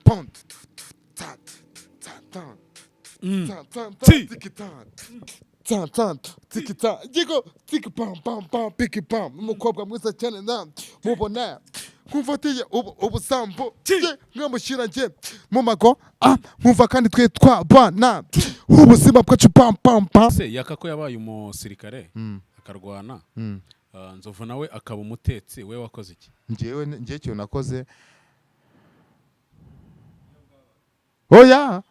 Pom, ta, ta, ta, ta, ta, ta, Ti. tiki, ta, ta, ta, tiki, ta, yigo, tiki, pam, pam, pam, piki, pam. Umukobwa mwiza cyane na mubona nkumfatiye ubu ubusambo. Ti. Ye, nkamushyira njye mu mago, ah, nkumva kandi twe twabana ubuzima bwacu, pam, pam, pam. Se Yaka ko yabaye umusirikare akarwana, Nzovu nawe akaba umutetsi, we wakoze iki? Njyewe, njyewe ikintu nakoze, oya,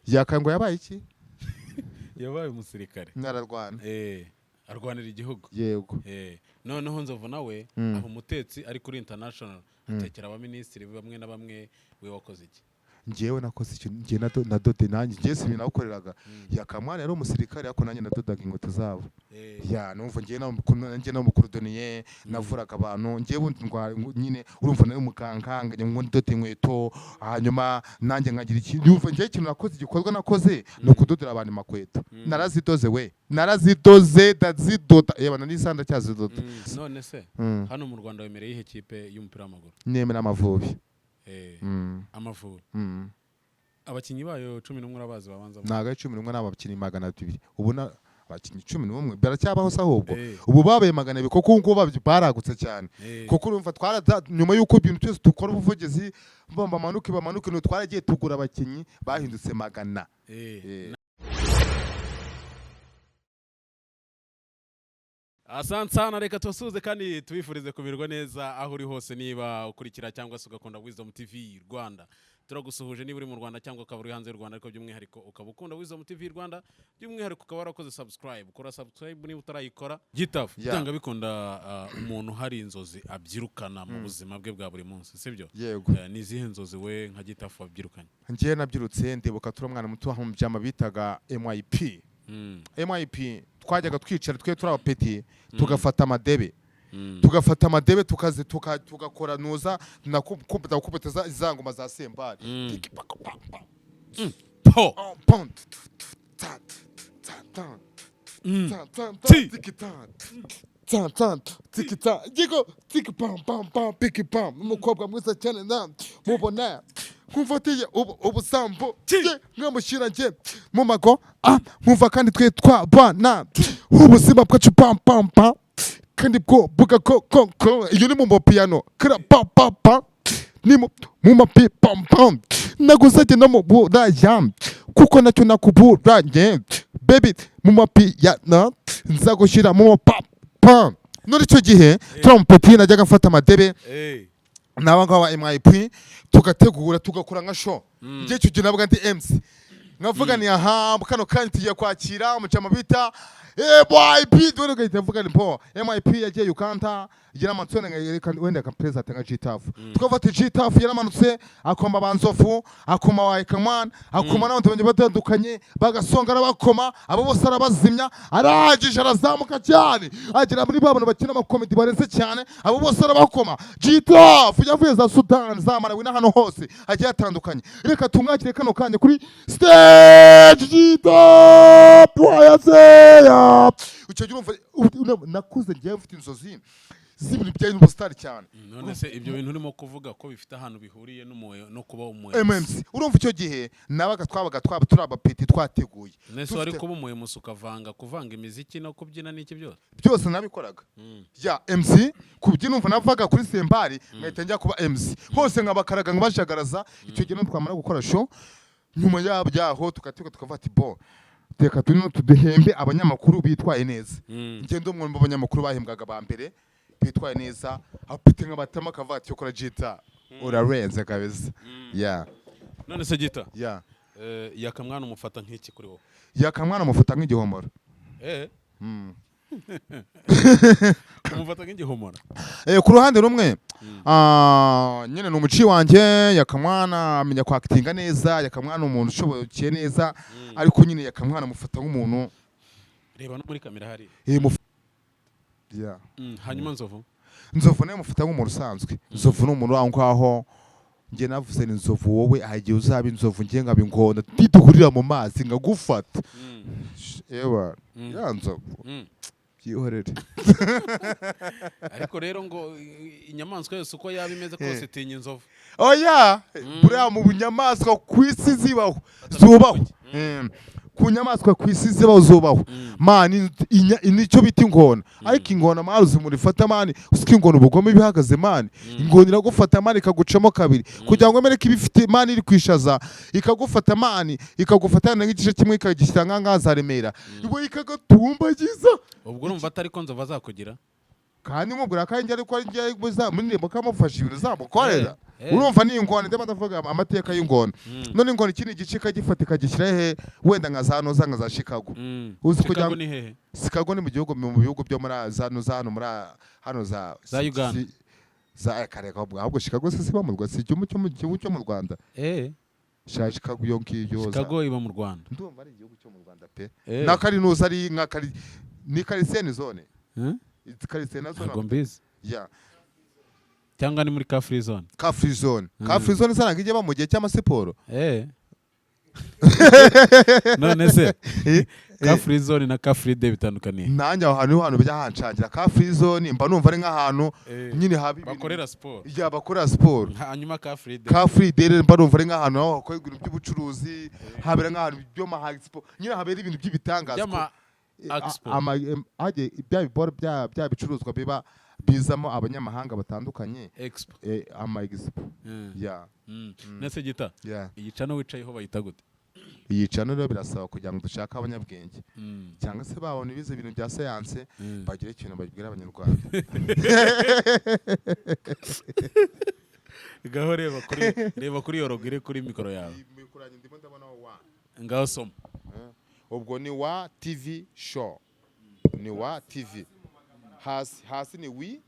Yaka ngo yabaye iki? Yabaye umusirikare. Nararwana. Arwanira igihugu. Yego. Noneho Nzovu nawe aba umutetsi, ari kuri international, atekera abaminisitiri bamwe na bamwe. We wakoze iki? Njyewe nakoze ikintu, njye nadode nanjye. Njyewe si ibintu nakoreraga Yakamwana, yari umusirikare, ariko nanjye nadodaga inkweto zabo. Ya, numva njyewe nanjye n'umukorodoniye, navuraga abantu. Njyewe ubundi ndwara nyine, urumva, nari umuganga, ngajya ngo ndode inkweto, hanyuma nanjye nkagira ikintu. Numva njyewe ikintu nakoze, igikorwa nakoze ni ukudodera abantu amakweto. Narazidoze we, narazidoze, ndazidoda, yewe na n'isaha ndacyazidoda. None se hano mu Rwanda wemereye iyihe kipe y'umupira w'amaguru? Nemera Amavubi. Amavubi. Abakinnyi bayo 11 urabazi babanza? Ntabwo ari 11, ni abakinnyi 200. Ubu abakinnyi 11 baracyabaho se ahubwo? Eh. Ubu babaye 200, kuko ubu ngubu baragutse cyane. Kuko urumva nyuma y'uko ibintu byose dukora ubuvugizi, bamanuke bamanuke, ni twaragiye tugura abakinnyi, bahindutse 100. Asante sana, reka tubasuhuze kandi tubifurize kumererwa neza aho uri hose. Niba ukurikira cyangwa se ugakunda Wisdom TV Rwanda, turagusuhuje. Niba uri mu Rwanda cyangwa ukaba uri hanze y'u Rwanda, ariko by'umwihariko ukaba ukunda Wisdom TV Rwanda, by'umwihariko ukaba warakoze subscribe, kora subscribe niba utarayikora. Gitafu, byanga bikunda, umuntu hari inzozi abyirukana mu buzima bwe bwa buri munsi, sibyo? Yego. Ni izihe nzozi we nka Gitafu wabyirukanye? Njyewe nabyirutse, ndibuka turi umwana muto mu byama bitaga MIP. MIP twajyaga twicara twe turi abapeti, tugafata amadebe, tugafata amadebe, tukazi tugakora nuza nakubita za ngoma za sembari. Tiki, pa, pa, pa, Po. pam, pam, tu, tu, ta, ta, ta, ta, ta, ta, Ti. tiki, ta, ta, ta, tiki, ta, yigo, tiki, pam, pam, pam, piki, pam. Umukobwa mwiza cyane na mubona nkumfatiye ubu ubusambo. Ti. Ye, nkamushyira njye mu mago, ah, nkumva kandi twe twabana ubuzima bwacu, pam, pam, pam, kandi bwo buga ko ko ko iyo ni mu mapiyano kara pa pa pa, ni mu mapi pam pam, nagusajye no mu buraya kuko nacyo nakuburanye baby, mu mapiyano nzagushyira mu pa pam. None icyo gihe turi umupeti, najyaga mfata amadebe n'aba ngaba MIP, tugategura, tugakora nka show. Njye icyo gihe nabaga ndi MC, nkavuga ni aha kano kandi tugiye kwakira umucama bita MIP, dore ugahita mvuga ni po MIP yagiye Uganda, yaramanutse, wenda wenda ka president nka Gitafu, tukafata Gitafu yaramanutse, akoma banzofu, akoma wa Ekamana, akoma n'abandi bagiye batandukanye, bagasonga, arabakoma abo bose, arabazimya. Arangije arazamuka cyane, agera muri ba bantu bakina amakomedi barenze cyane, abo bose arabakoma. Gitafu yavuye za Sudan, za Malawi n'ahantu hose hagiye hatandukanye. Reka tumwakire kano kanya kuri stage, Gitafu wayazeya. Icyo gihe urumva nakuze ngiye mfite inzozi z'ibintu bijyanye n'ubusitari cyane. None se ibyo bintu urimo kuvuga ko bifite ahantu bihuriye no kuba umu MMC, urumva icyo gihe nabaga twabaga twaba turi abapeti twateguye. Nese wari Dufite- kuba umu MC ukavanga kuvanga imiziki no kubyina n'iki byose? Byose nabikoraga. Ya, MC, kubyina, umva, navaga kuri sembari nkahita njya kuba MC hose, nkabakaraga, nkabashagaraza. Icyo gihe twamara gukora show, nyuma yabyaho tugategura, tukavuga ati bo reka turino tuduhembe abanyamakuru bitwaye neza. Njye ndi umwe mu banyamakuru bahembwaga ba mbere bitwaye neza, apite nkabatama, akavuga ati kora Jita urarenze kabisa, ya. None se Gita, ya. Yakamwana umufata nk'iki kuri wowe? Yakamwana mufata nk'igihomoro. Umufata nk'igihomora? Ku ruhande rumwe, nyine ni umuci wanjye. Yakamwana amenya kwakitinga neza, Yakamwana umuntu ushoboye neza, ariko nyine Yakamwana mufata nk'umuntu Reba no muri kamera hari. Yeah. Hanyuma Nzovu? Nzovu nawe mufata nk'umuntu usanzwe. Nzovu ni umuntu aho ngaho. Njye navuze ni Nzovu, wowe hari igihe uzaba inzovu, njye nkaba ingona, niduhurira mu mazi nkagufata. Ewa, ya Nzovu. Byihorere. Ariko rero ngo inyamaswa yose uko yaba imeze kose itinya inzovu. Oya, buriya mu bunyamaswa ku isi zibaho zubahwa. Ku nyamaswa ku isi zibaho zubahwa, man, nicyo bita ingona. Ariko ingona, man, uzi umuntu ifata, man, usika ingona ubugome bihagaze, man. Ingona iragufata, man, ikagucamo kabiri kugira ngo emere ko iba ifite, man, iri kwishaza, ikagufata, man, ikagufata nk'igice kimwe ikagishyira nka za Remera, ubwo ikagatumbagiza. Ubwo urumva atari ko nzovu azakugira? Kandi nkubwira ko ari ariko ari njye muri ndirimbo kamufasha ibintu uzamukorera. Urumva ni ingona, ndimo ndavuga amateka y'ingona. None ingona ikindi gice ikagifata ikagishyira he? Wenda nka za noza, nka za Chicago. Uzi kugira Chicago ni hehe? Chicago ni mu gihugu, mu bihugu byo muri za noza hano muri hano za Za Uganda. Za kareka, ahubwo Chicago se siba mu Rwanda? Si igihugu cyo mu gihugu cyo mu Rwanda? Sha Chicago iyo ngiyo Chicago iba mu Rwanda? Ndumva ari igihugu cyo mu Rwanda pe. Nakari nuza ari nka kari ni Karisene zone. Karisene zone. Ntabwo mbizi. Ya. Cyangwa ni muri car free zone? Car free zone. Car free zone isa ijya mu gihe cy'amasiporo. None se car free zone na car free day bitandukaniye? Nanjye aho hantu niho hantu bijya hanshangira. Car free zone mba numva ari nk'ahantu nyine haba bakorera siporo. Ya, bakorera siporo. Hanyuma car free day? Car free day rero mba numva ari nk'ahantu aho hakorerwa ibintu by'ubucuruzi, habera nk'ahantu byo expo nyine, habera ibintu by'ibitangaza. By'ama expo. Hajye bya biboro bya bicuruzwa biba bizamo abanyamahanga batandukanye. Expo. Ama expo. Ya. Nese gita ya. Iyi channel wicayeho bayita gute? Iyi channel rero birasaba kugira ngo dushake abanyabwenge cyangwa se babona ibize ibintu bya siyanse bagire ikintu babwira Abanyarwanda. Ngaho reba kuri iyo logo iri kuri mikoro yawe. Mikoro yanjye ndimo ndabona wa Ngaho soma. Ubwo ni wa TV show, ni wa TV hasi hasi ni wi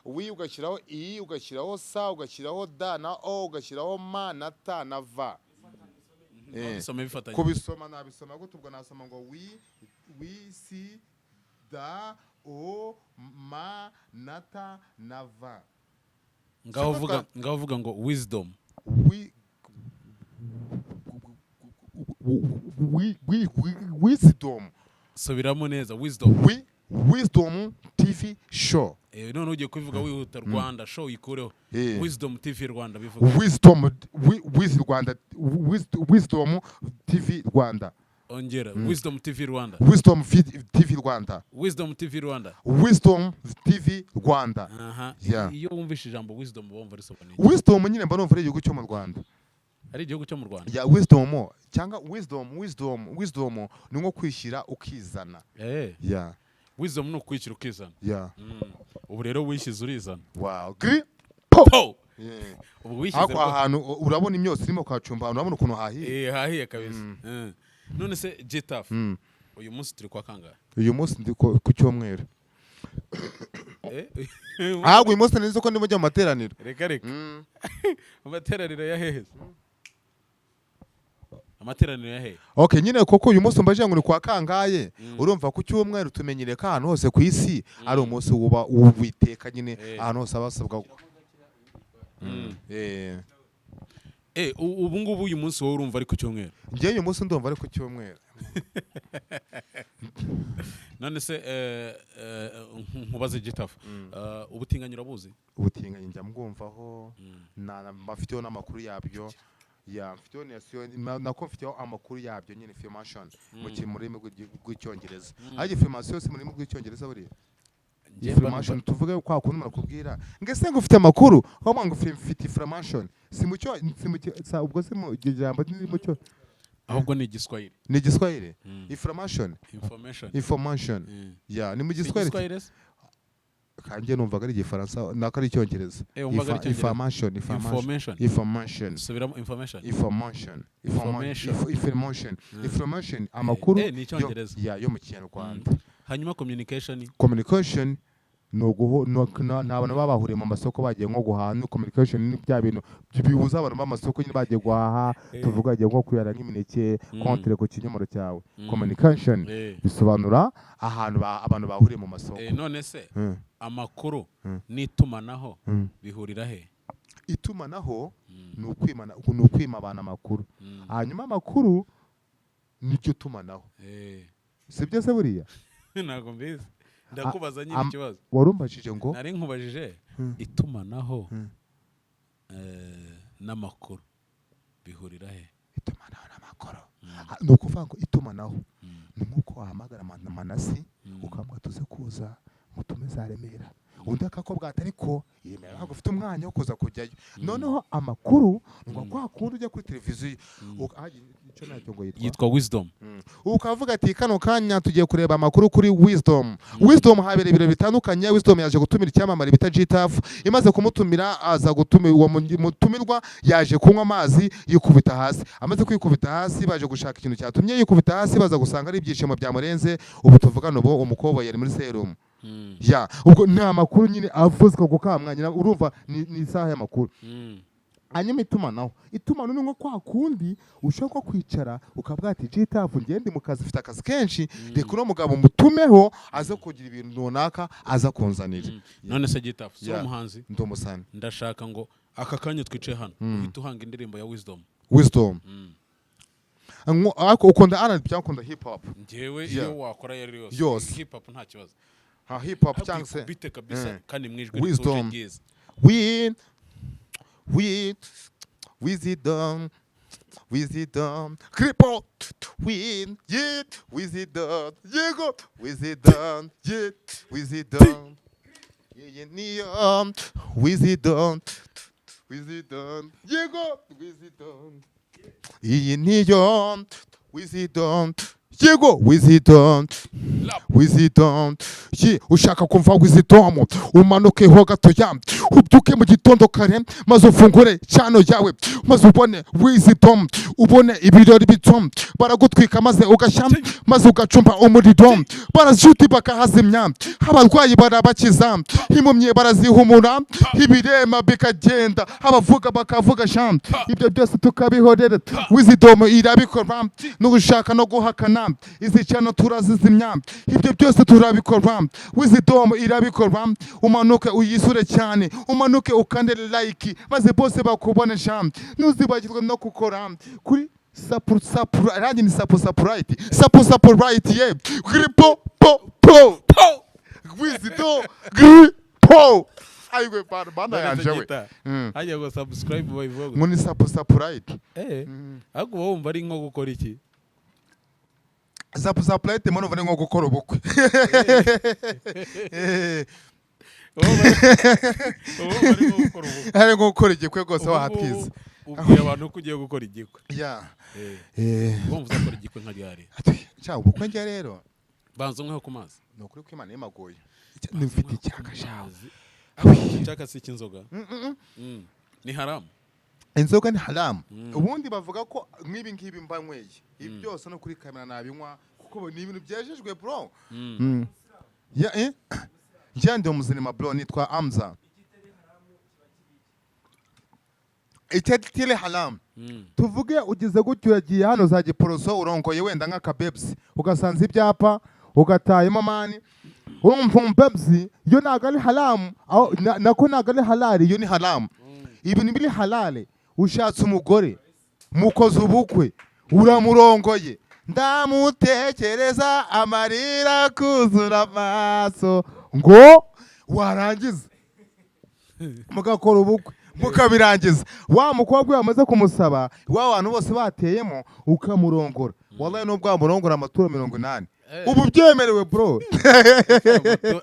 wi, ugashyiraho i, ugashyiraho sa, ugashyiraho da na o, ugashyiraho ma na ta na va. Bisome bifatanye. Kubisoma nabisoma gute? Ubwo nasoma ngo wi wi si da o ma na ta na va. Ngaho Siko vuga, ngaho vuga ngo wisdom. Wi wi wi wisdom. Subiramo neza, wisdom. Wi Wisdom TV show. None ugiye kubivuga wihuta, Rwanda show ikureho. Wisdom TV Rwanda bivuga. Wisdom with Rwanda, Wisdom TV Rwanda. Ongera, Wisdom TV Rwanda. Wisdom TV Rwanda. Wisdom TV Rwanda. Wisdom TV Rwanda. Aha. Yeah. Iyo wumvishe ijambo wisdom wumva risobanuye iki? Wisdom nyine mba numva ari igihugu cyo mu Rwanda. Ari igihugu cyo mu Rwanda? Ya, wisdom cyangwa wisdom wisdom wisdom ni nko kwishyira ukizana. Ya. Wisdom ni ukwishyira ukizana. Ya. Ubu rero wishyize urizana. Wow, gri Po! Yeah. Ubu wishyize Ariko ahantu urabona imyotsi irimo kwacumba, urabona ukuntu hahiye. Hahiye kabisa. None se Gtaf, uyu munsi turi kwa kangahe? Uyu munsi ndi ku cyumweru. Ahubwo uyu munsi nzi ko ndimo njya mu materaniro. Reka reka. Amateraniro ya hehe se? Amateraniro ya hehe? Okay, nyine koko uyu munsi mbajije ngo ni kwa kangahe, urumva ku cyumweru tumenyereye ko ahantu hose ku isi ari umunsi wuba w'Uwiteka nyine, ahantu hose aba basabwa. Ubu ngubu uyu munsi wowe urumva ari ku cyumweru? Njyewe uyu munsi ndumva ari ku cyumweru. None se nkubaze Gitafu, ubutinganyi urabuzi? Ubutinganyi njya mbwumvaho, mfiteho n'amakuru yabyo. Ya, mfiteho nako mfiteho amakuru yabyo nyine, information mu rurimi rw'Icyongereza. Ariko information si mu rurimi rw'Icyongereza buriya? Njye mba Information tuvuge kwa kundi umuntu akubwira ngo ese ngo ufite amakuru, aho ngo mfite information, si mu cyo si mu cyo ubwo si mu iryo jambo ni mu cyo Ahubwo ni Igiswahili. Ni Igiswahili information? Information. Information. Ya, ni mu Si Giswahili. Igiswahili se? Kanjye numvaga ari Igifaransa nako ari Icyongereza. Wumvaga ari Icyongereza? Information, information. Information. Information. Subiramo, information. Information. Information. Information, information, amakuru. Ni Icyongereza. Ya, yo mu Kinyarwanda. Hanyuma communication? Communication ni uguhu ni abantu baba bahuriye mu masoko bagiye nko guhaha. Ni communication, ni bya bintu bihuza abantu b'amasoko nyine bagiye guhaha. Tuvuga bagiye nko kuyara nk'imineke, kontere ku kinyomoro cyawe. Communication bisobanura ahantu abantu bahuriye mu masoko. None se amakuru n'itumanaho bihurira he? Itumanaho ni ukwimana, ni ukwima abantu amakuru. Hanyuma amakuru niryo tumanaho. Si byo se buriya? Ntabwo mbizi, ndakubaza nyine ikibazo. Warumbajije ngo? Nari nkubajije itumanaho n'amakuru bihurira he? Itumanaho n'amakuru. Ah, ni ukuvuga ngo itumanaho ni nk'uko wahamagara Manasi, ukamubwira tuze kuza mutume za Remera, undi akakubwira ati ariko i Remera ntabwo ufite umwanya wo kuza kujyayo. Noneho amakuru ni ngo kwa kundi ujya kuri televiziyo, icyo nacyo ngo yitwa? Yitwa Wisdom. Ukavuga ati kano kanya tugiye kureba amakuru kuri Wisdom. Wisdom habereye ibirori bitandukanye. Wisdom yaje gutumira icyamamare bita Gtaf. Imaze kumutumira, aza gutumira uwo mutumirwa, yaje kunywa amazi yikubita hasi. Amaze kwikubita hasi, baje gushaka ikintu cyatumye yikubita hasi, baza gusanga ari ibyishimo byamurenze. Ubu tuvugana ubu umukobwa yari muri serumu. Ya, ubwo ni amakuru nyine avuzwe ako kamwanya, urumva ni isaha y'amakuru. Hanyuma itumanaho ni nko kwa kundi ushobora kwicara ukavuga ati Gtaf, ngende mu kazi, ufite akazi kenshi, reka uno mugabo mutumeho aze kugira ibintu runaka aza kunzanira. None se Gitafu, si Yeah. umuhanzi? Ndi umusani. Ndashaka ngo aka kanya twicaye hano uhite uhanga indirimbo ya Wisdom. Wisdom? Ariko ukunda R&B cyangwa ukunda hip hop? Njyewe iyo wakora iyo ari yose. Yose. Hip hop nta kibazo. Ha, hip hop cyangwa se bite kabisa, kandi mu ijwi Wisdom. rituje ryiza. We wisdom, wisdom, kripo win, yeah, wisdom, yego, wisdom, yeah, wisdom, yeah, niyo wisdom, wisdom, yego, wisdom, iyi niyo wisdom, yego, wisdom, wisdom. Ye, ushaka kumva wisdom, umanukeho gatoya, ubyuke mu gitondo kare, maze ufungure channel yawe, maze ubone wisdom, ubone ibirori bito baragutwika, maze ugashya, maze ugacumba umuriro, barashuti bakahazimya, abarwayi barabakiza, impumyi barazihumura, ibirema bikagenda, abavuga bakavuga sha. Ibyo byose tukabihorera, wisdom irabikora. N'ugushaka no guhakana, izi channel turazizimya. Ibyo byose turabikora, wisdom irabikora. Umanuke uyisure cyane, umanuke ukande like, maze bose bakubone sha. Ntuzibagirwe no gukora kuri sapu sapu, rangi ni sapu sapu right, sapu sapu right, ye gripo po po wisdom gripo. Ayiwe bana, bana yanje we. Hajya ngo subscribe bayivuga gute? Ngo ni sapu sapu right. Ariko uba wumva ari nko gukora iki? Sapu sapu right, mbona ni nko gukora ubukwe. Uba wumva ari nko gukora ubukwe. Ari nko gukora igikwe rwose. Ubu Wahatwize. ngubu ubwiye abantu ko ugiye gukora igikwe. Ya. Wumva uzakora igikwe nka ryari? Cya ubukwe njye rero Banza unyweho ku mazi. Ni ukuri ko Imana yamagoye, mfite icyaka shawe. Amazi. Icyaka si icy'inzoga. Ni haramu. Inzoga ni haramu. Ubundi bavuga ko nk'ibi ngibi mba nyweye, ibi byose no kuri kamera nabinywa, kuko ni ibintu byejejwe, bro. Ya, njye ndi umuzima, bro, nitwa Amza. Icyo haramu, tuvuge ugize gutyo, uragiye hano za Giporoso, urongoye wenda nk'akabebsi, ugasanza ibyapa, ugatayemo man. Urumva umubebsi yo ntabwo ari haramu, nako ntabwo ari halali, yo ni haramu. Ibintu biri halali, ushatse umugore, mukoze ubukwe, uramurongoye, ndamutekereza amarira kuzura amaso, ngo warangiza mugakora ubukwe, mukabirangiza, wa mukobwa wamaze kumusaba, wa bantu bose bateyemo, ukamurongora, wallahi nubwo wamurongora amaturo 80, ubu byemerewe, bro.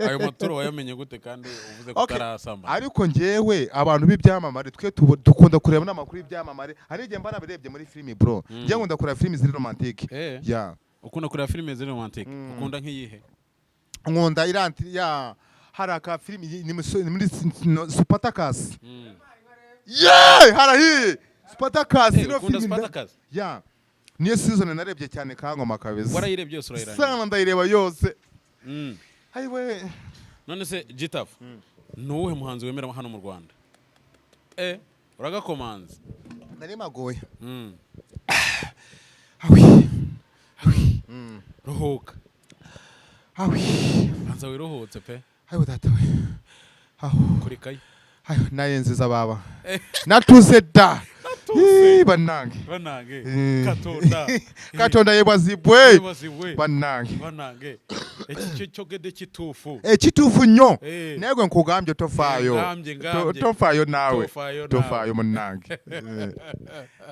Ayo maturo wayamenye gute kandi uvuze ko Okay. utarasambana? Ariko njyewe abantu b'ibyamamare twe dukunda kureba n'amakuru y'ibyamamare. Hari igihe mba nabirebye muri filimi, bro. Njye nkunda kureba filimi ziri romantique. Ya. Ukunda kureba filime ziri romantic? Ukunda nk'iyihe? Nkunda iranti ya, hari aka filimi ni muri Spartacus. Yeah, harahiye Spartacus. Eh, Ino ukunda filimi Spartacus? Ya, niyo season narebye cyane, kangoma kabisa. Warayirebye yose, urayirangiza? Sana, ndayireba yose. Ayiwe. None se Gitafu, ni uwuhe muhanzi wemera hano mu Rwanda? Uragakomanze. Nari magoye. Awi. Ruhuka. Awi. Banza wiruhutse pe. Ayiwe data we, aho. Kurikayo. Ayo naye nziza baba, natuze da. Tuuse. Bannange. Banange. Eh. Katonda. Katonda yebazibwe. Yebazibwe. Bannange. Banange, ekikyo kyogedde kituufu. Ekituufu nnyo. Eh. Naye gwe nkugambye, tofaayo. Ngambye, ngambye. Tofaayo naawe. Tofaayo nawe. Tofaayo munnange.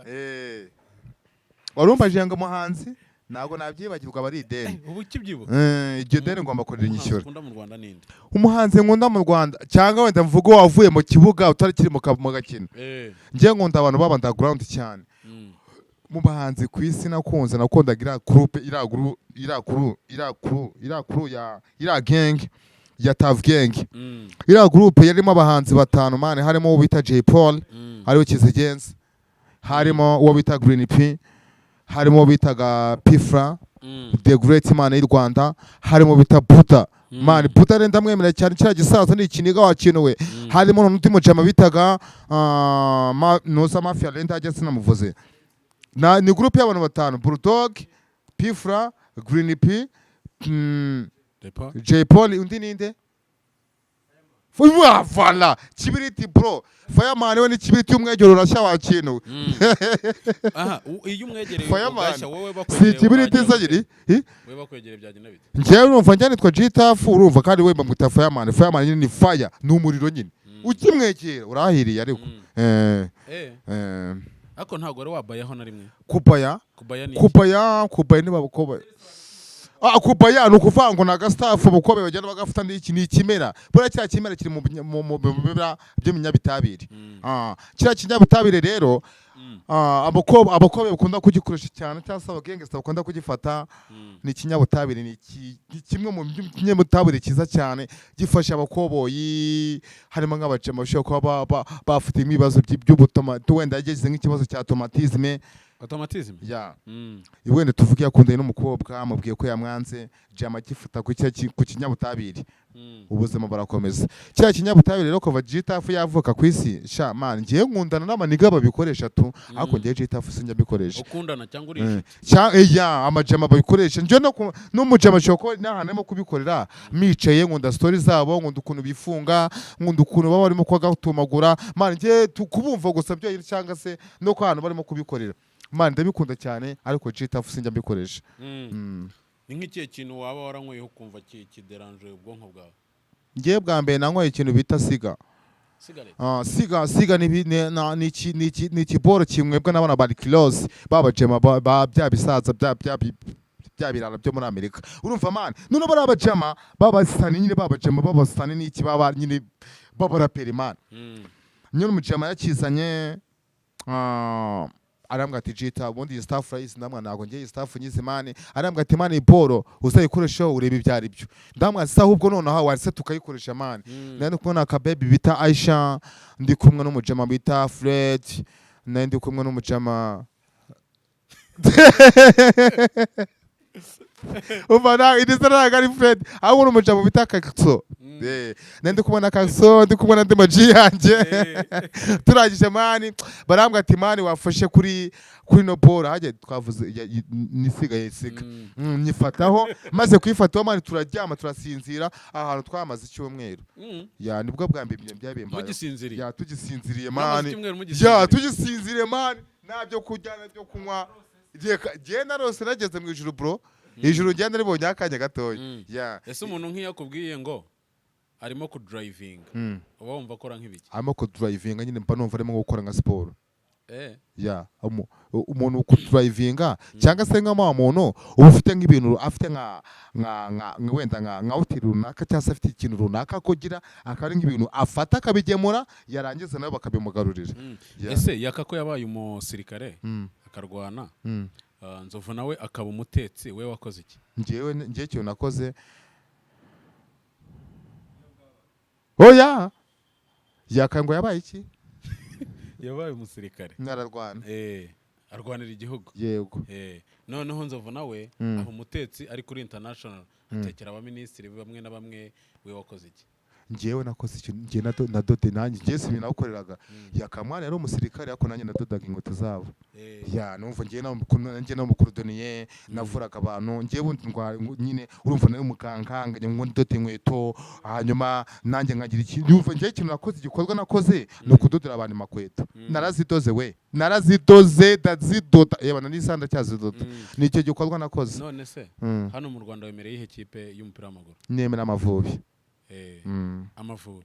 Eh. Warumbajije ngo muhanzi, ntabwo nabyibagirwa, aba ari ideni. Ubu ukibyibuka? Eh, iryo deni ngomba Umuhanzi kurinyishyura. ukunda mu Rwanda ninde? Umuhanzi nkunda mu Rwanda, cyangwa wenda mvuge wavuye mu kibuga utarikiri mu gakino? Eh. Njye nkunda abantu baba underground cyane. Mu bahanzi ku isi nakunze, nakundaga iriya groupe, iriya crew ya iriya gang ya Tuff Gang. Iriya groupe yarimo abahanzi batanu, man. Harimo uwo bita Jay Paul, hariho Kizigenza, harimo uwo bita Green P, harimo uwo bitaga Pfla, The Great Man y'u Rwanda, harimo bita Buda. Man, Buda rero ndamwemera cyane, kiriya gisaza ni ikiniga wa kintu we. Harimo n'undi mujama bitaga Nusa Mafia rero ndajya sinamuvuze. Na ni groupe y'abantu batanu: Bulldog, Pfla, Green P, Depa. Jay Paul, undi ninde? Voilà, Kibiriti bro, Fireman we ni Kibiriti, umwegero urashya wa kintu. Aha, iyo umwegereye Fireman. ugashya, wowe Si bakwegereye Kibiriti wagira zagiri. gute? Wowe bakwegereye byagenda bite? Njyewe urumva, njye nitwa G-Tuff, urumva, kandi we bamwita Fireman. Fireman nyine ni fire, ni umuriro nyine, ukimwegera urahiriye ariko. Eh. Eh. Eh. Ariko ntabwo wari wabayaho na rimwe? Kubaya? Kubaya ni iki? Kubaya, kubaya ni babukoba. Ah, kubaya ni ukuvuga ngo ni agastaff ubukobe bagenda bagafata. N'iki ni ikimera buriya, kiriya kimera kiri mu bimera by'ibinyabitabire. Ah, kiriya kinyabutabire rero, abakobe bakunda kugikoresha cyane, cyangwa se abagangsta bakunda kugifata. Ni ikinyabutabire, ni kimwe mu kinyabutabire cyiza cyane gifasha abakoboyi, harimo nk'abajama bashobora kuba bafite nk'ibibazo by'ubutoma, wenda yagize nk'ikibazo cya traumatisme. Automatism. Ya. Wenda tuvuge yakundanye n'umukobwa, amubwiye ko yamwanze, jama agifata ku kinyabutabire, ubuzima burakomeza. Kiriya kinyabutabire rero, kuva G-Tuff yavuka ku isi, sha man, ngiye nkundana n'amaniga babikoresha tu, ariko ngiye G-Tuff sinjya mbikoresha. Ukundana cyangwa uri inshuti? Ya, amajama babikoresha, njye no n'umujama ashobora kuba n'ahantu arimo kubikorera micaye, nkunda story zabo, nkunda ukuntu bifunga, nkunda ukuntu baba barimo kugatumagura. Man, njye kubumva gusa byonyine, cyangwa se no ku hantu barimo kubikorera, man, ndabikunda cyane, ariko G-Tuff sinjya mbikoresha. Ni nk'ikihe kintu waba waranyweyeho ukumva kideranje ubwonko bwawe? Ngiye bwa mbere nanyweye ikintu bita siga. Cigarette. Ah, siga ni ikiboro kinywebwa n'abana ba Close, babajema ba bya bisaza bya birara byo muri Amerika, urumva man. None bari abajama babasani nyine, babajama babasani n'iki, baba nyine babaraperi, man. Nyine umujama yakizanye, arambwira ati: "Jita, ubundi iyi stuff urayizi?" Ndamwa: "Ntabwo ngiye iyi stuff nyizi, man." Arambwira ati: "Man, boro uzayikoresha urebe ibyo ari byo." Ndamwa: "Sasa ahubwo nonaha warese tukayikoresha, man." Nari ndi kumwe na kabebi bita Aisha, ndi kumwe n'umujama bita Fred, nari ndi kumwe n'umujama, umva, iri zina ntabwo ari Fred, ahubwo ni umujama bita Kakso. Eh, nari ndi kumwe na Kakso, ndi kumwe na ndi maji yanjye. Turangije, man, barambwira ati: "Man, wafashe kuri no boro hajya twavuze nisigaye siga." Nyifataho, maze kuyifataho, man, turaryama turasinzira, ahantu twamaze icyumweru. Ya, nibwo bwa mbere ibyo byabimbayeho. Mugisinziriye? Ya, tugisinziriye. Mwamaze Man, icyumweru ya. mugisinziriye? Tugisinziriye, man, nta byo kurya, nta byo kunywa. Jye narose nageze mu ijuru, bro, ijuru ngenda ribonye akanya gatoya. Ya. Ese umuntu nk'iyo akubwiye ngo arimo kudrivinga, uba wumva akora nk'ibiki? Arimo kudrivinga nyine, mba numva arimo gukora nka siporo. Ya, umuntu kudrivinga, cyangwa se nka wa muntu uba ufite nk'ibintu afite nka wenda nka hoteli runaka, cyangwa se afite ikintu runaka kugira akaba ari nk'ibintu afata akabigemura, yarangiza nawe bakabimugarurira. Ya. Ese Yaka ko yabaye umusirikare, akarwana, Nzovu nawe akaba umutetsi, we wakoze iki? Njyewe ikintu nakoze, oya, Yaka ngo yabaye iki? Yabaye umusirikare. Nararwana. Eh, arwanira igihugu. Yego. Eh, noneho Nzovu nawe aba umutetsi, ari kuri international, atekera abaminisitiri bamwe na bamwe, we wakoze iki? Njyewe nakoze ikintu, njye nadode nanjye, njye si nawukoreraga. Yakamwana yari umusirikare, ariko nanjye nadodaga inkweto zabo. Ya, numva njye nanjye no mukorodoniye navuraga abantu. Njyewe ubundi ndwara nyine, urumva nari umuganga, nkajya ngo ndode inkweto, hanyuma nanjye nkagira ikintu. Urumva njyewe ikintu nakoze, igikorwa nakoze ni ukudodera abantu amakweto. Narazidoze we, narazidoze, ndazidoda, yewe na n'isaha ndacyazidoda. Ni icyo gikorwa nakoze. None se hano mu Rwanda wemereye iyihe kipe y'umupira w'amaguru? Nemera Amavubi. Amavubi.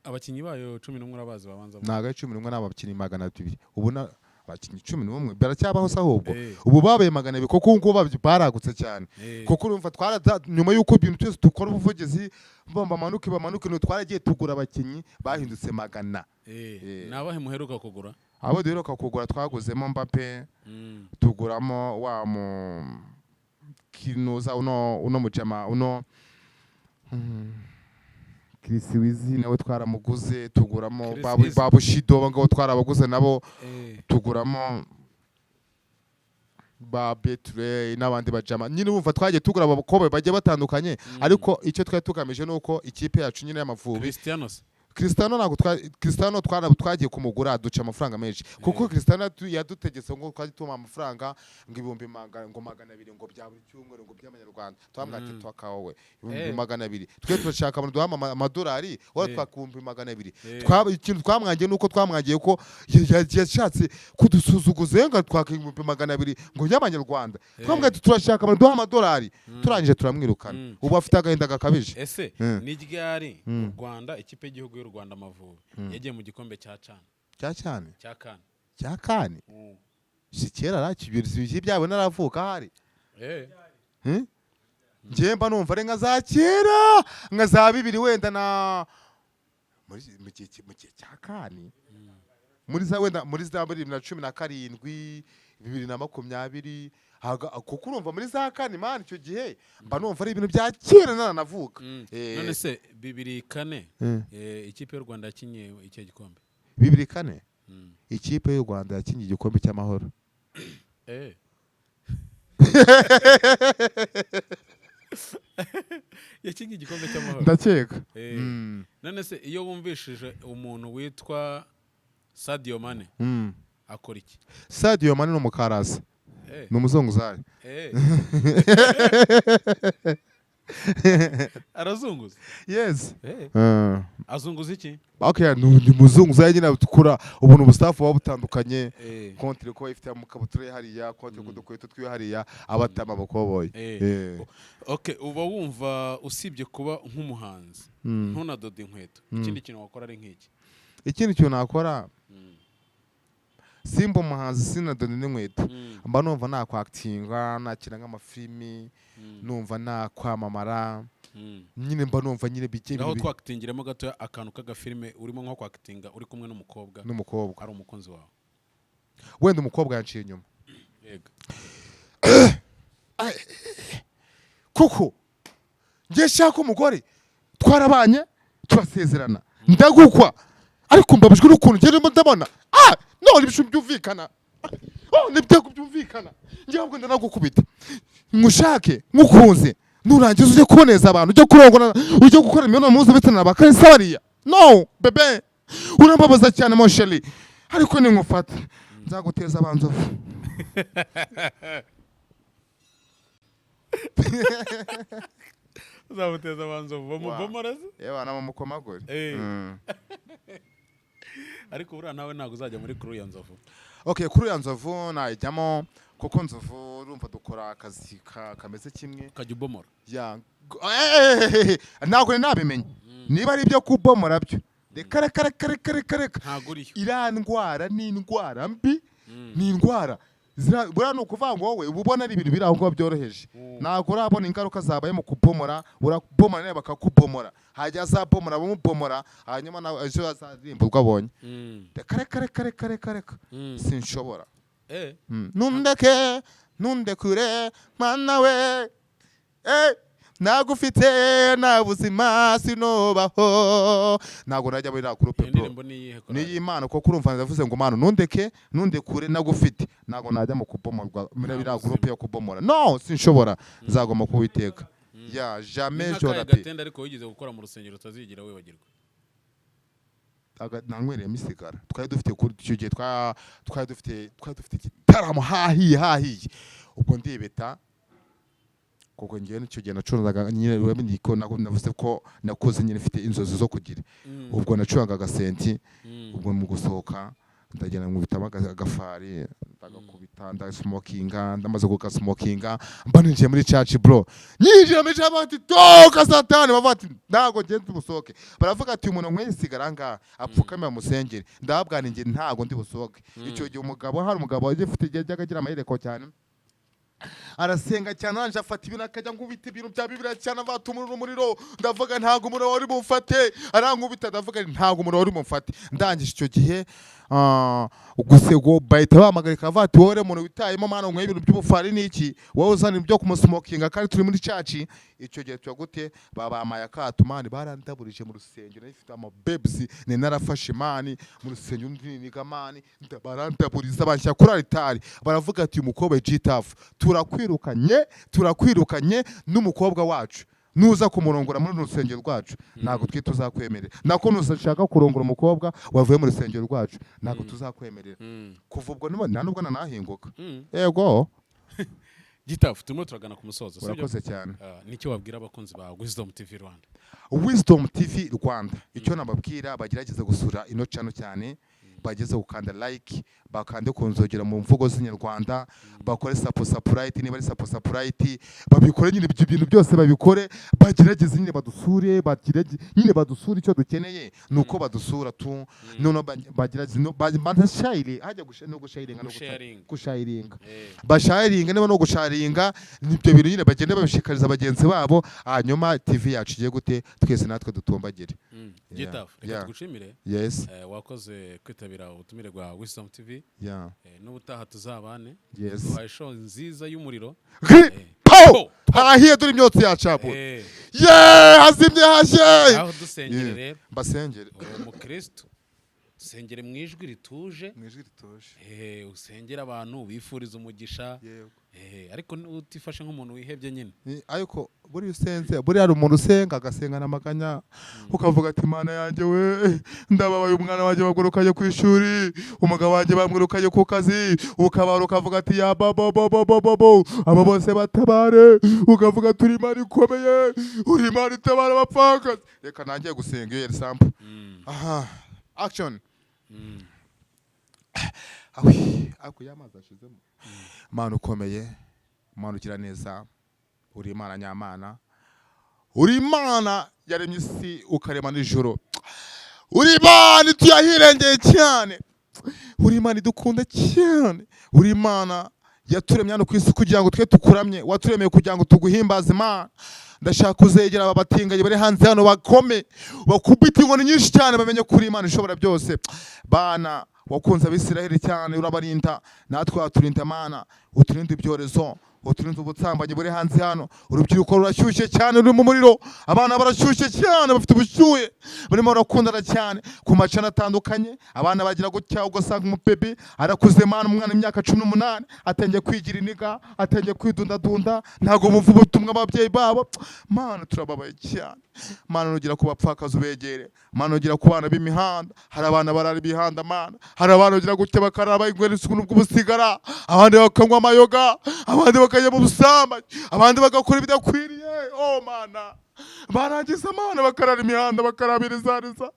Abakinnyi bayo 11 urabazi babanza? Ntabwo ari 11, ni abakinnyi 200. Ubu na abakinnyi 11 baracyabaho se ahubwo? Ubu babaye 200, kuko ubu ngubu baragutse cyane. Kuko urumva nyuma y'uko ibintu byose dukora ubuvugizi bo bamanuke bamanuke, ni twaragiye tugura abakinnyi bahindutse magana. Ni abahe muheruka kugura? Abo duheruka kugura, twaguzemo Mbappe, tuguramo wa mu kinuza uno mujama uno Chris Wizi nawe twaramuguze, tuguramo Chris babu Easy. Babu Shido ngabo twarabaguze nabo, tuguramo ba Betrey n'abandi bajama nyine. Urumva twagiye tugura abakobwa bagiye batandukanye, ariko icyo twari tugamije ni uko ikipe yacu nyine y'Amavubi. Cristiano se? Cristiano ntabwo Cristiano twagiye kumugura duca amafaranga menshi, kuko Cristiano yadutegetse ngo twajye tumuha amafaranga ngo ibihumbi ngo 200 ngo bya buri cyumweru ngo by'amanyarwanda. Twamwate twakawowe ibihumbi 200, twe turashaka abantu duha amadolari wara twaka 200,000. Ikintu twamwangiye nuko twamwangiye ko yashatse kudusuzuguza ngo twaka 200,000 ngo y'amanyarwanda. Twamubwiye ati turashaka abantu duha amadolari, turangije turamwirukana. Ubu afite agahinda gakabije. Ese ni ryari u Rwanda, ikipe y'igihugu y'u Rwanda Amavubi, yagiye mu gikombe cya CHAN? Cya cyane. Cya CAN. Cya CAN. Si kera ra byabo naravuka ahari. Njye mba numva ari nka za kera, nka za bibiri wenda na muri mu gihe cya CAN, muri za wenda muri za 2017, 2020, kuko urumva muri za CAN man, icyo gihe mba numva ari ibintu bya kera naranavuka. None se 2004, ikipe y'u Rwanda yakinye icyo gikombe? 2004, ikipe y'u Rwanda yakinye igikombe cy'amahoro. Yakinye igikombe cy'amahoro. Ndakeka. None se iyo wumvishije umuntu witwa Sadio Mane akora iki? Sadio Mane ni umukarasi, ni umuzunguzayi. Arazunguza? Yes. Azunguza iki? Okay, ni umuzunguzayi nyine, ukora ubuntu ubustaff buba butandukanye, contre ko ifite amakabutura ye hariya, contre ku dukweto twiwe hariya, abatama abakoboyi. Okay, uba wumva usibye kuba nk'umuhanzi, ntunadoda inkweto, ikindi kintu wakora ari nk'iki? Ikindi kintu nakora, simba umuhanzi, sinadoda n'inkweto, mba numva nakwakitinga, nakina nk'amafilimi, numva nakwamamara nyine, mba numva nyine bijye Aho twakitingiramo gatoya akantu k'agafilime, urimo nko kwakitinga uri kumwe n'umukobwa, n'umukobwa ari umukunzi wawe. Wenda umukobwa yanciye inyuma. Yego. Kuko njye shaka umugore, twarabanye, turasezerana, ndagukwa, ariko mbabajwe n'ukuntu njye ndimo ndabona none ibishu byumvikana, oh nibyo byumvikana, njye ahubwo ndanagukubita. Nkushake nkukunze, nurangiza ujye kuboneza abantu, ujye kurongora, ujye gukora imibonano mpuzabitsina na bakarisa bariya. No bébé, urambabaza cyane mon chéri, ariko ninkufata nzaguteza abanzovu. Uzamuteza abanzovu bamubomoreze? Yewe, namukomagure. Ariko buriya nawe ntabwo uzajya muri crew ya nzovu? Okay, kuri ya nzovu nayijyamo, kuko nzovu urumva dukora akazi kameze kimwe. Ukajya ubomora? Ya, ntabwo nari nabimenye niba ari ibyo kubomora byo. Reka reka reka reka reka reka. Ntabwo uriyo. Iriya ndwara ni indwara mbi, ni indwara buriya ni ukuvuga ngo wowe uba ubona ari ibintu biri aho ngaho byoroheje, ntabwo urabona ingaruka zabaye mu kubomora. Urabomora nawe bakakubomora, hajya azabomora bamubomora, hanyuma nawe ejo azaririmba urwo abonye. Reka reka reka reka reka reka, sinshobora. Nundeke, nundekure mana we, nagufite nta buzima sinobaho, ntabwo najya muri iriya groupe Iyo bro. ndirimbo ni iyihe korali? Ni iy'Imana, kuko urumva ndavuze ngo Mana nundeke, nundekure nagufite, ntabwo najya mu kubomorwa muri Nta iriya buzima. groupe yo kubomora. No, sinshobora, nzagomba kuwiteka. Ya Ni jamais je nk'akahe rappe. gatenda ariko wigeze gukora mu rusengero utazigera wibagirwa? Nanywereyemo isigara. Twari dufite kuri icyo gihe twari dufite igitaramo hahiye hahiye. Ubwo ndibeta kuko ngewe icyo gihe nacurangaga nyine. Urabona ko navuze ko nakuze nyine mfite inzozi zo kugira. Ubwo nacurangaga synthé. Ubwo mu gusohoka ndagenda nkubitamo agafari, ndagakubita, ndasmokinga. Ndamaze kugasmokinga mba ninjiye muri church, bro. Nyinjira muri church bati: "Toka Satani!" Bavuga ati: "Ntago ngende busohoke." Baravuga ati: "Umuntu nyweye isigara ngaha apfukame bamusengere." Ndababwira nti: "Ntago ndi busohoke." Icyo gihe umugabo, hari umugabo wagiye ufite yajyaga agira amahereko cyane, arasenga cyane. Arangije afata ibintu akajya nkubita ibintu bya Bibiliya cyane, avata umuriro, umuriro. Ndavuga: "Ntabwo umuriro wari bumfate." Arankubita, ndavuga nti: "Ntabwo umuriro wari bumfate." Ndangije icyo gihe, gusego bahita bahamagarika, bavuga ati: "Wowe rero umuntu witayemo, mwana, unyweye ibintu by'ubufari n'iki? Wowe uzana ibyo kumusmokinga kandi turi muri church." Icyo gihe tuba gute? Babamaye akato, man. Barandaburije mu rusengero. Nari mfite ama babes, nari narafashe, man, mu rusengero ndiniga, man. Barandaburiza, banshyira kuri alitari. Baravuga ati: "Umukobwa G-Taff, turakwirukanye, turakwirukanye n'umukobwa wacu. Nuza kumurongora muri uru rusengero rwacu, ntabwo twe tuzakwemerera. Nako nuzashaka kurongora umukobwa wavuye mu rusengero rwacu, ntabwo tuzakwemerera." Kuva ubwo nta nubwo nanahinguka. Yego. G-Taff, turimo turagana ku musozo, sibyo? Urakoze cyane. Nicyo wabwira abakunzi ba Wisdom TV Rwanda? Wisdom TV Rwanda, icyo nababwira, bagerageze gusura ino channel cyane, bageze gukanda like, bakande ku nzogera mu mvugo z'inyarwanda, bakore subscribe niba ari subscribe, babikore nyine. Ibyo bintu byose babikore, bagerageze nyine badusure, bagerageze nyine badusure. Icyo dukeneye ni uko badusura tu. Noneho bagerageze no banashayire hajya no gushayiringa no Gusharinga. Gushayiringa. Basharinga niba no gusharinga, nibyo bintu nyine bagenda babishikariza bagenzi babo. Hanyuma TV yacu igiye gute, twese natwe dutumbagire. G-Taff, reka tugushimire. Yes. Wakoze kwitabira ubutumire bwa Wisdom TV. N'ubutaha tuzabane. Duhaye show nziza y'umuriro. Pow! Harahiye, dore imyotsi yacapu. Ye, hazimye, hashye. Aho dusengere rero. Mbasengere. Uri umukristo, dusengere mu ijwi rituje. Mu ijwi rituje. Usengere abantu wifuriza umugisha. Yego. Ariko utifashe nk'umuntu wihebye nyine. Ariko buriya usenze, buriya hari umuntu usenga agasenga n'amaganya, ukavuga ati: "Mana yanjye we, ndababaye, umwana wanjye bagurukanye ku ishuri, umugabo wanjye bamwirukanye ku kazi." Ukabara ukavuga ati: "Ya babo bo bo bo bo, abo bose batabare." Ukavuga ati: "Uri Imana ikomeye, uri Imana itabara abapfakazi." Reka nangiye gusenga iyo yari sample. Aha, action. Awi, ariko y'amazi ashizemo. Mana ukomeye, Mana ugira neza, uri Imana nyamana, uri Imana yaremye isi ukarema n'ijuru, uri Imana ituye ahirengeye cyane, uri Imana idukunda cyane, uri Imana yaturemye hano ku isi kugira ngo twe tukuramye, waturemeye kugira ngo tuguhimbaze. Imana, ndashaka kuzegera aba batinganyi bari hanze hano, bakome bakubita inkoni nyinshi cyane, bamenye ko uri Imana ishobora byose. Bana wakunze Abisiraheli cyane urabarinda, natwe waturinda. Mana, uturinde ibyorezo, uturinde ubusambanyi buri hanze hano. Urubyiruko rurashyushye cyane, ruri mu muriro. Abana barashyushye cyane, bafite ubushyuhe, barimo barakundana cyane ku macana atandukanye. Abana bagira gutya ugasanga umupebi arakuze, mana, umwana imyaka 18 atangiye kwigira iniga, atangiye kwidundadunda, ntabwo bumva ubutumwa ababyeyi babo. Mana, turababaye cyane. Mana, nugira ku bapfakazi ubegere. Mana, nugira ku bana b'imihanda. Hari abana barara imihanda, mana. Hari abana bagira gutya bakarara banywera isuku bw'ubusigara, abandi bakanywa amayoga, abandi bakajya mu busambanyi, abandi bagakora ibidakwiriye. Oh mana, barangiza, mana, bakarara imihanda, bakarabirizariza.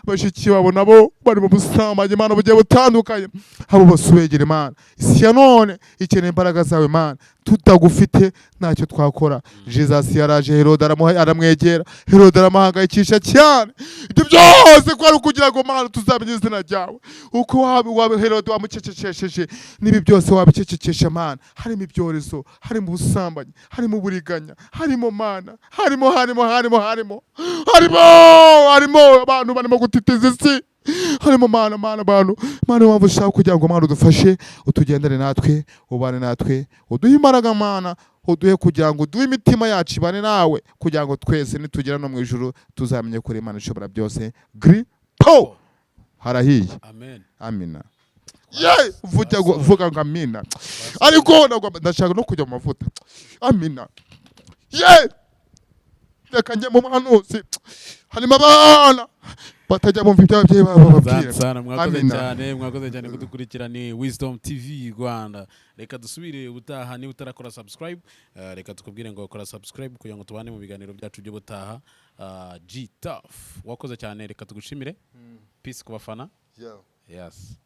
Bashiki babo nabo bari mu busambanyi, mana, bugiye butandukanye. Abo bose ubegere, mana. Isi ya none ikeneye imbaraga zawe, mana. Tutagufite ntacyo twakora. Jesus yaraje, Herode aramwegera, Herode aramuhangayikisha cyane. Ibyo byose ko ari ukugira ngo, mana, tuzamenye izina ryawe. Uko waba Herode wamucecekesheje, n'ibi byose wabicecekesha, mana. Harimo ibyorezo, harimo ubusambanyi, harimo uburiganya, harimo, mana, harimo harimo harimo harimo harimo harimo abantu barimo gutitiza isi, harimo, mana, mana, abantu, mana. Waba ushaka kugira ngo, mana, udufashe, utugendane natwe, ubane natwe, uduhe imbaraga, mana, uduhe kugira ngo uduhe imitima yacu ibane nawe, kugira ngo twese nitugera no mu ijuru tuzamenye ko uri Imana ishobora byose. Gri po, harahiye. Amen. Amina. Ye, vuga ngo, vuga ngo amina. Ariko ndashaka no kujya mu mavuta. Amina. Ye. Reka njye mu buhanuzi. Harimo abana batajya bumva ibyo ababyeyi babo bababwira. Asante sana, mwakoze Amina. cyane, mwakoze cyane kudukurikira. Ni Wisdom TV Rwanda. Reka dusubire ubutaha. Niba utarakora subscribe, reka tukubwire ngo kora subscribe kugira ngo tubane mu biganiro byacu by'ubutaha. G Tuff, wakoze cyane, reka tugushimire. Peace ku bafana. Yeah. Yes.